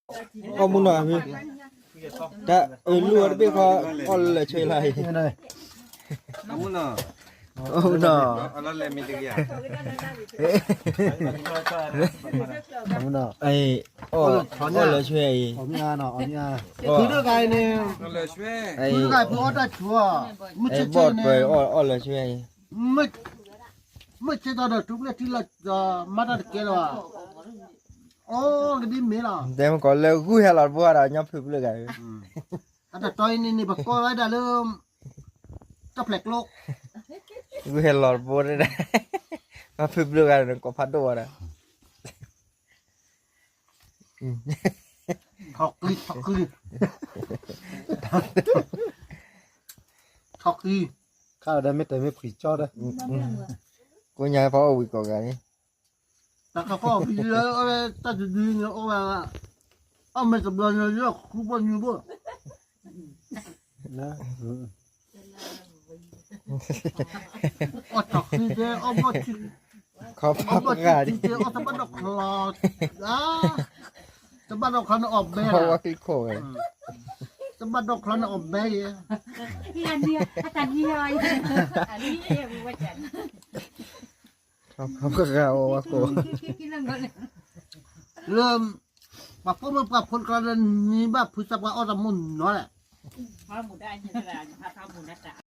အီၣ်မူနီၤ, တၢ်အၢလူၢ်အီၤတဘ့ၣ်ဃီ, အီၣ်လၢာ်ဆဲလီၤ, အီၣ်မူနီၤ, အီၣ်လၢာ်ဆဲအံၤ, ဘီၣ်တပၢၤအီၣ်လၢာ်ဆဲအံၤ, မုၢ်ဆ့ၣ်ထီၣ်ဒီး ထူကလၢထံလီၤ, မၤတၢ်တကဲလၢၤဘၣ်, အီၣ်ကဒ်မ့ၢ်လီၤ, တဲမကီးလၢဂုၢ်ဟဲလီၤတဘိဒီး ညီဖုပျၢၢ်ဂၤ, အတတီအံၤန့ၣ်န့ၣ် ပကိးဝဲဒၣ်လၢ တၢ်ဖျဲးကျိ, ဂုၢ်ဟဲလီၤတဘိ, ညီဖုပျၢၢ်ဂၤန့ၣ် ကိးဖးဒိၣ်ဝဲဒၣ် ထီၣ်ကျံ, ထီၣ်ကျံ, ထီၣ်ကျံ, ခါဒီးမ့ၢ်တမ့ၢ်ဖှံကၠီဒီး, ကိးညါဖးအီၣ်ဝံၤကိးဂၤန့ၣ်, တၢ်ကဖီၣ်ဖံးလၢအဝဲတၢ်တဒုန့ၣ်အိၣ်ဝဲ, အီၣ်မ့ၢ်တဘျီန့ၣ်လၢဃုဘိညူဘိ အီၣ်ထီၣ်ဃံတဲ အီၣ်ဘီၣ်ထံ, အီၣ်ဘီၣ်ထံတဲ အီၣ်တဘၣ်ဒီးချီ, တဘၣ်ဒီးချီန့ၣ်အီၣ်ဘဲလီၤ, တဘၣ်ဒီးချီန့ၣ်အီၣ်ဘဲယဲ, လၢ ပှၤဖိမုၣ်ပှၤဖိတကျါဒီး နံၤဘၣ်ဖုသးပှၢ်အီၣ်တၢ်မူနီၤလဲၣ်,